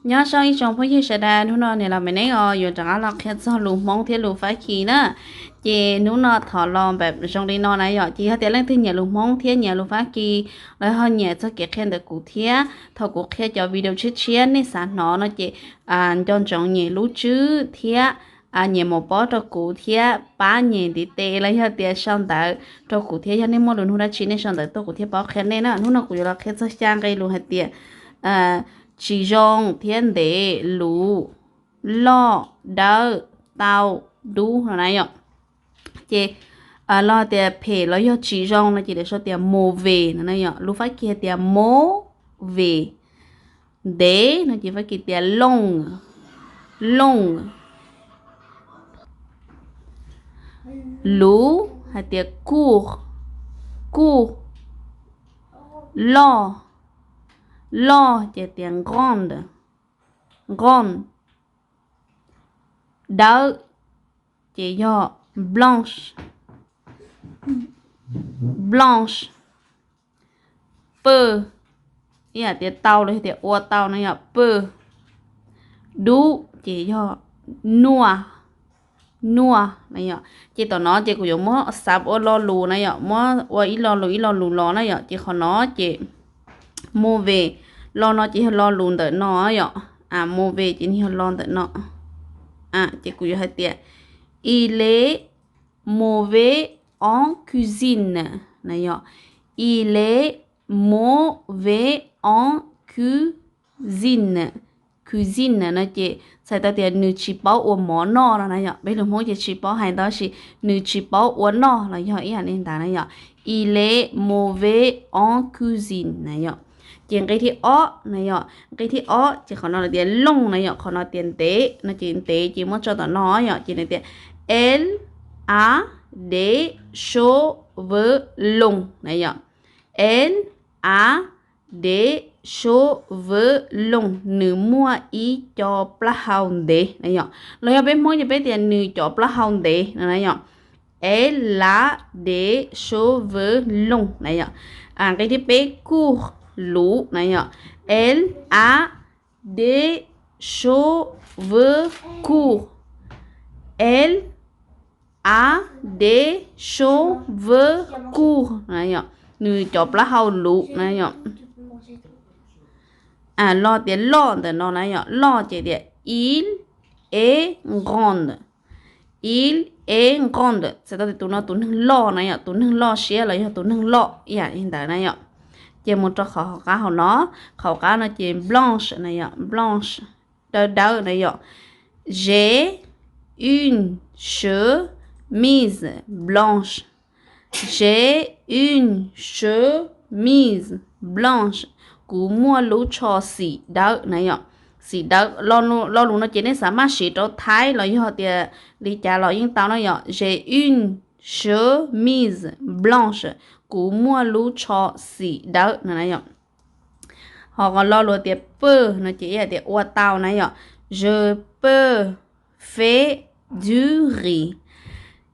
Nyob zoo ib tsoom phooj ywg sawv daws, hnub no niam laus Me Neeb os yuav rov qab los qhia txog lus Hmoob thiab lus Fab Kis na. Ces hnub no thov los npam zoo li no na yom, ces yog tias leej twg nyiam lus Hmoob thiab nyiam lus Fab Kis, los ho nyiam txog kev qhia ntawm kuv thiab, thaum kuv qhia cov video tshiab tshiab nej xav hnov no ces nco ntsoov nyem lub tswb thiab nyem mus pob rau kuv thiab pab nyem ntiv tes los yog tias sau ntawv rau kuv thiab. Yog nej muaj lus nug dab tsi nej sau ntawv tuaj kuv thiaj paub qhia nej na. Hnub no kuv yuav los qhia txog xya nqe lus hais tias tsis zoo thiab ntev, luv, loj, dawb, tau, dub no na yom. Ces los tias phem los yog tsis zoo no ces lawv sau tias mauvais no na yom. Lus Fab Kis hais tias mauvais. Ntev no ces Fab Kis tias long, long. Luv hais tias court, court. Loj, loj ces tias grande, grande. Dawb ces yog blanche, blanche. Peu, ib yam tias tau los yog tias ua tau na yom, peu. Dub ces yog noir, noir na yom. Ces tom no ces kuv yuav muab xav ua lo lus na yom, muab ua ib lo lus ib lo lus los na yom. Ces qhov no ces mauvais, lo no ces yog lo lus ntawm no yom. Mauvais ces nws yog lo ntawm no. Ces kuv yuav hais tias il est mauvais en cuisine na yom. Il est mauvais en cuisine. Cuisine no ces txhais tau tias nws tsis paub ua mov noj no na yom. Peb lus Hmoob ces tsis paub hais ntau, tab sis nws tsis paub ua noj los yog ib yam li ntawd na yom. Il est mauvais en cuisine na yom. Ces nqe thib ob na yom, nqe thib ob ces qhov no lawv tias long na yom, qhov no tias ntev no ces ntev ces muab tso tom no yom. Ces nws tias elle a des cheveux longs na yom. Elle a des cheveux longs, nws muaj ib co plaub hau ntev na yom. Los yog peb Hmoob ces peb tias nws cov plaub hau ntev no na yom. Elle a des cheveux longs na yom. Nqe thib peb court, luv na yom. Elle a des cheveux courts. Elle a des cheveux courts na yom. Nws cov plaub hau luv na yom. Los tias loj ntawm no na yom, loj ces tias il est grand. Il est grand, txhais tau tias tus no tus neeg loj na yom, tus neeg loj siab los yog tus neeg loj ib yam li ntawd na yom. Ces mus rau qhov hauv qab hauv no, qhov hauv qab no ces blanche na yom, blanche, dawb dawb na yom. J'ai une chemise blanche. J'ai une chemise blanche. Kuv muaj lub tsho xim dawb na yom. Xim dawb, lo lus no ces nej xav maj siv rau Thaib los yog tias li cas los yeej tau na yom. J'ai une chemise blanche, kuv muaj lub tsho xim dawb no na yom. Ho lo lus tias peux no ces ib yam tias ua tau na yom. Je peux faire du riz.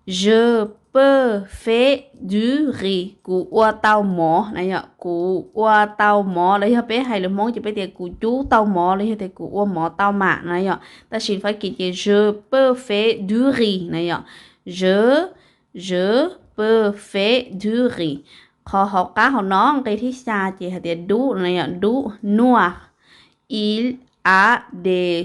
Je peux faire du riz, kuv ua tau mov na yom, kuv ua tau mov. Los yog peb hais lus Hmoob ces peb tias kuv cub tau mov los yog tias kuv ua mov tau mam na yom. Tab sis Fab Kis ces je peux faire du riz na yom. Je, je peux faire du riz. Qhov hauv qab hauv no nqe thib xya ces hais tias dub na yom, dub, noir. Il a des